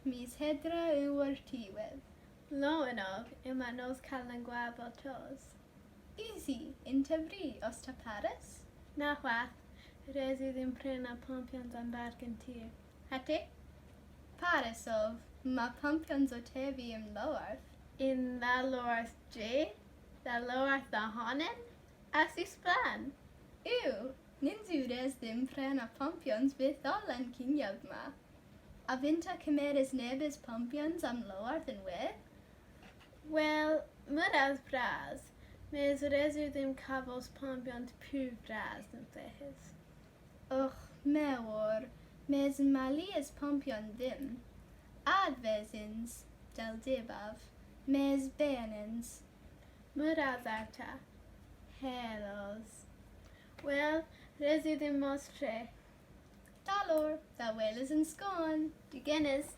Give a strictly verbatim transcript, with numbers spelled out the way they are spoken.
Mis Hedra yw wortiwedh. Lowen ov, yma nos Kalan Gwav ow tos. Usi, yn tevri, os ta parys? Na hwath, res yw dhymm prena pompyons a'n bargen tir. Ha ty? Parys ov, yma pompyons ow tevi y'm lowarth. Yn dha lowarth jy? Dha lowarth dha honan? Ass yw splann. Yw, nyns yw res dhymm prena pompyons vyth oll an kynyav ma. A vynn'ta kemeres nebes pompyons a'm lowarth ynwedh? Wel, meur ras bras, mes res yw dhymm kavos pompyons pur vras dhe'n fleghes. Ugh, meur, mes yma lies pompyon dhymm. Adhves yns, dell dybav, mes byghan yns. Meur ras arta. Helos. Wel, res yw dhymm mos tre. Da lowr, dha weles yn skon. Duw genes.